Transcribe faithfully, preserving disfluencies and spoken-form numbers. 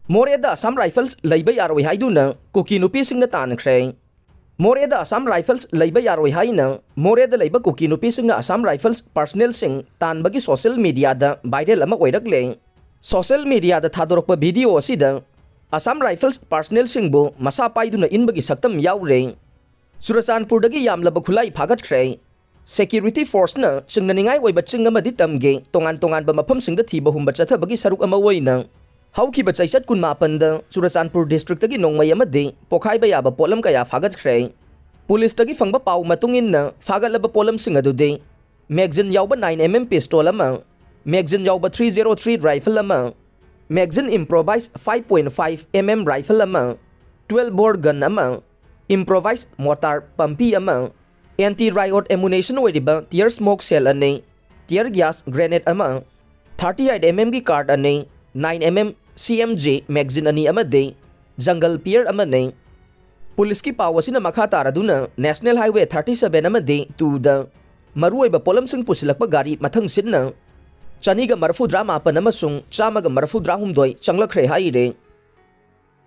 ꯃꯣꯔꯦꯗ ꯑꯁꯥꯝ ꯔꯥꯏꯐꯜꯁ ꯂꯩꯕ ꯌꯥꯔꯣꯏ ꯍꯥꯏꯗꯨꯅ ꯀꯨꯀꯤ ꯅꯨꯄꯤꯁꯤꯡꯅ ꯇꯥꯟꯈ꯭ꯔꯦ꯫ ꯃꯣꯔꯦꯗ ꯑꯁꯥꯝ ꯔꯥꯏꯐꯜꯁ ꯂꯩꯕ ꯌꯥꯔꯣꯏ ꯍꯥꯏꯅ ꯃꯣꯔꯦꯗ ꯂꯩꯕ ꯀꯨꯀꯤ ꯅꯨꯄꯤꯁꯤꯡꯅ ꯑꯁꯥꯝ ꯔꯥꯏꯐꯜꯁ ꯄꯥꯔꯁꯅꯦꯜꯁꯤꯡ ꯇꯥꯟꯕꯒꯤ ꯁꯣꯁꯤꯌꯦꯜ ꯃꯤꯗꯤꯌꯥꯗ ꯚꯥꯏꯔꯦꯜ ꯑꯃ ꯑꯣꯏꯔꯛꯂꯦ꯫ ꯁꯣꯁꯤꯌꯦꯜ ꯃꯤꯗꯤꯌꯥꯗ ꯊꯥꯗꯣꯔꯛꯄ ꯚꯤꯗꯤꯑꯣ ꯑꯁꯤꯗ ꯑꯁꯥꯝ ꯔꯥꯏꯐꯜꯁ ꯄꯥꯔꯁꯅꯦꯜꯁꯤꯡꯕꯨ ꯃꯁꯥ ꯄꯥꯏꯗꯨꯅ ꯏꯟꯕꯒꯤ ꯁꯛꯇꯝ ꯌꯥꯎꯔꯦ꯫ ꯆꯨꯔꯆꯥꯟꯄꯨꯔꯗꯒꯤ ꯌꯥꯝꯂꯕ ꯈꯨꯠꯂꯥꯏ ꯐꯥꯒꯠꯈ꯭ꯔꯦ꯫ ꯁꯦꯀ꯭ꯌꯨꯔꯤꯇꯤ ꯐꯣꯔꯁꯅ ꯆꯤꯡꯅꯅꯤꯡꯉꯥꯏ ꯑꯣꯏꯕ ꯆꯤꯡ ꯑꯃꯗꯤ ꯇꯝꯒꯤ ꯇꯣꯉꯥꯟ ꯇꯣꯉꯥꯟꯕ ꯃꯐꯝꯁꯤꯡꯗ ꯊꯤꯕ ꯍꯨꯝꯕ ꯆꯠꯊꯕꯒꯤ ꯁꯔꯨꯛ ꯑꯃ ꯑꯣꯏꯅ ꯍꯧꯈꯤꯕ ꯆꯩꯆꯠ ꯀꯨꯟꯃꯥꯄꯟꯗ ꯆꯨꯔꯆꯥꯟꯄꯨꯔ ꯗꯤꯁꯇ꯭ꯔꯤꯛꯇꯒꯤ ꯅꯣꯡꯃꯩ ꯑꯃꯗꯤ ꯄꯣꯈꯥꯏꯕ ꯌꯥꯕ ꯄꯣꯠꯂꯝ ꯀꯌꯥ ꯐꯥꯒꯠꯈ꯭ꯔꯦ꯫ ꯄꯨꯂꯤꯁꯇꯒꯤ ꯐꯪꯕ ꯄꯥꯎ ꯃꯇꯨꯡ ꯏꯟꯅ ꯐꯥꯒꯠꯂꯕ ꯄꯣꯠꯂꯝꯁꯤꯡ ꯑꯗꯨꯗꯤ ꯃꯦꯒꯖꯤꯟ ꯌꯥꯎꯕ ꯅꯥꯏꯟ ꯑꯦꯝ ꯑꯦꯝ ꯄꯤꯁꯇꯣꯜ ꯑꯃ, ꯃꯦꯒꯖꯤꯟ ꯌꯥꯎꯕ ꯊ꯭ꯔꯤ ꯖꯦꯔꯣ ꯊ꯭ꯔꯤ ꯔꯥꯏꯐꯜ ꯑꯃ, magazine improvise five point five M M rifle ꯑꯃ, ꯇ꯭ꯋꯦꯜꯚ ꯕꯣꯔ ꯒꯟ ꯑꯃ, ꯏꯝꯄ꯭ꯔꯣꯚꯥꯏꯁ ꯃꯣꯔꯇꯥꯔ ꯄꯝꯄꯤ ꯑꯃ, ꯑꯦꯟꯇꯤ ꯔꯥꯏꯑꯣꯠ ꯑꯦꯃꯨꯅꯦꯁꯟ ꯑꯣꯏꯔꯤꯕ ꯇꯤꯌꯔ ꯁ꯭ꯃꯣꯛ ꯁꯦꯜ ꯑꯅꯤ, ꯇꯤꯌꯔ ꯒ꯭ꯌꯥꯁ ꯒ꯭ꯔꯦꯅꯦꯗ ꯑꯃ, ꯊꯥꯔꯇꯤ ꯑꯩꯠ ꯑꯦꯝ ꯑꯦꯝꯒꯤ ꯀꯥꯔꯠ ꯑꯅꯤ, nine M M C M G magazine ꯑꯅꯤ ꯑꯃꯗꯤ ꯖꯪꯒꯜ ꯄꯤꯌꯔ ꯑꯃꯅꯤ꯫ ꯄꯨꯂꯤꯁꯀꯤ ꯄꯥꯎ ꯑꯁꯤꯅ ꯃꯈꯥ ꯇꯥꯔꯗꯨꯅ ꯅꯦꯁꯅꯦꯜ ꯍꯥꯏꯋꯦ ꯊꯥꯔꯇꯤ ꯁꯚꯦꯟ ꯑꯃꯗꯤ ꯇꯨꯗ ꯃꯔꯨꯑꯣꯏꯕ ꯄꯣꯠꯂꯝꯁꯤꯡ ꯄꯨꯁꯤꯜꯂꯛꯄ ꯒꯥꯔꯤ ꯃꯊꯪꯁꯤꯠꯅ ꯆꯅꯤꯒ ꯃꯔꯐꯨꯇꯔꯥ ꯃꯥꯄꯟ ꯑꯃꯁꯨꯡ ꯆꯥꯝꯃꯒ ꯃꯔꯐꯨꯇꯔꯥ ꯍꯨꯝꯗꯣꯏ ꯆꯪꯂꯛꯈ꯭ꯔꯦ ꯍꯥꯏꯔꯦ꯫